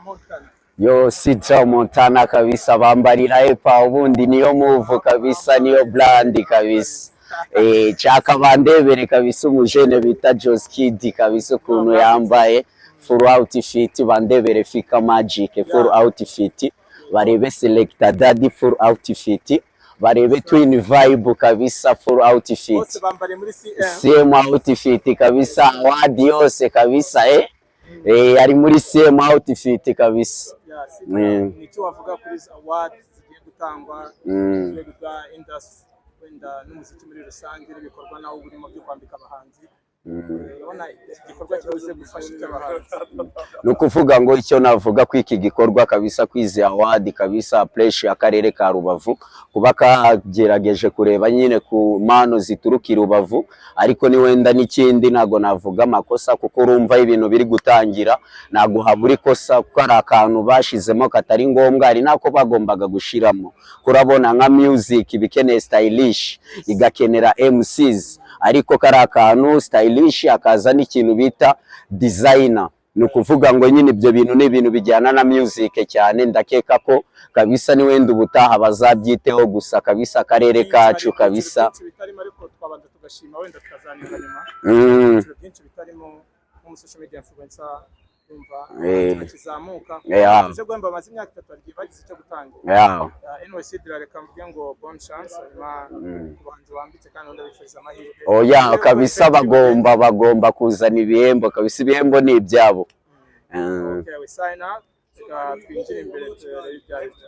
Montana. Yo, Sidra Montana kabisa, bambarira epa ubundi niyo move kabisa, niyo brand kabisa. Chaka bandebere kabisa umujene bita Joskid kabisa, ukuntu yambaye full outfit. Bandebere Fika Magic full outfit, barebe Selector Daddy full outfit, barebe Twin Vibe kabisa full outfit. Bose bambariye muri CM. CM outfit kabisa, award yose kabisa, ari muri CM outfit kabisa. Yeah, Sidra, ni icyo wavuga kuri izi award zigiye gutangwa ku rwego rwa industry wenda n'umuziki muri rusange, n'ibikorwa nawe burimo byo kwambika abahanzi? Urabona iki gikorwa kibuze gufasha icyo abahanzi? Ni ukuvuga ngo icyo navuga ko iki gikorwa kabisa, kwizi award kabisa, pressure y'akarere ka Rubavu kuba kagerageje kureba nyine ku mpano zituruka i Rubavu. Ariko ni wenda n'ikindi, ntago navuga amakosa, kuko urumva ibintu biri gutangira, ntago habura ikosa, kuko hari akantu bashizemo katari ngombwa, hari n'ako bagombaga gushiramo. Kurabona nka music ibikeneye stylish, igakenera MCs, ariko kari akantu stylish akaza n'ikintu bita designer. Ni ukuvuga ngo nyine ibyo bintu ni ibintu bijyana na music cyane. Ndakeka ko kabisa ni wenda ubutaha bazabyiteho. Gusa kabisa akarere kacu Hari kabisa ibyiciro byinshi bitarimo, ariko twabanza tugashima, wenda tukazanira nyuma. Ibyiciro byinshi bitarimo nko mu social media influencer, urumva bakizamuka, tuje guhemba bamaze imyaka 3 bagiye bagize icyo gutangira. Anyway, Sidra, reka mvuge ngo bonne chance, hanyuma ku bahanzi wambitse kandi undi abifuriza amahirwe. Oya. Yewe, Kabisa. thank you. Bagomba kuzana ibihembo kabisa, ibihembo ni ibyabo. Okay, we sign out. Reka twinjire imbere turebe ibyo ari byo.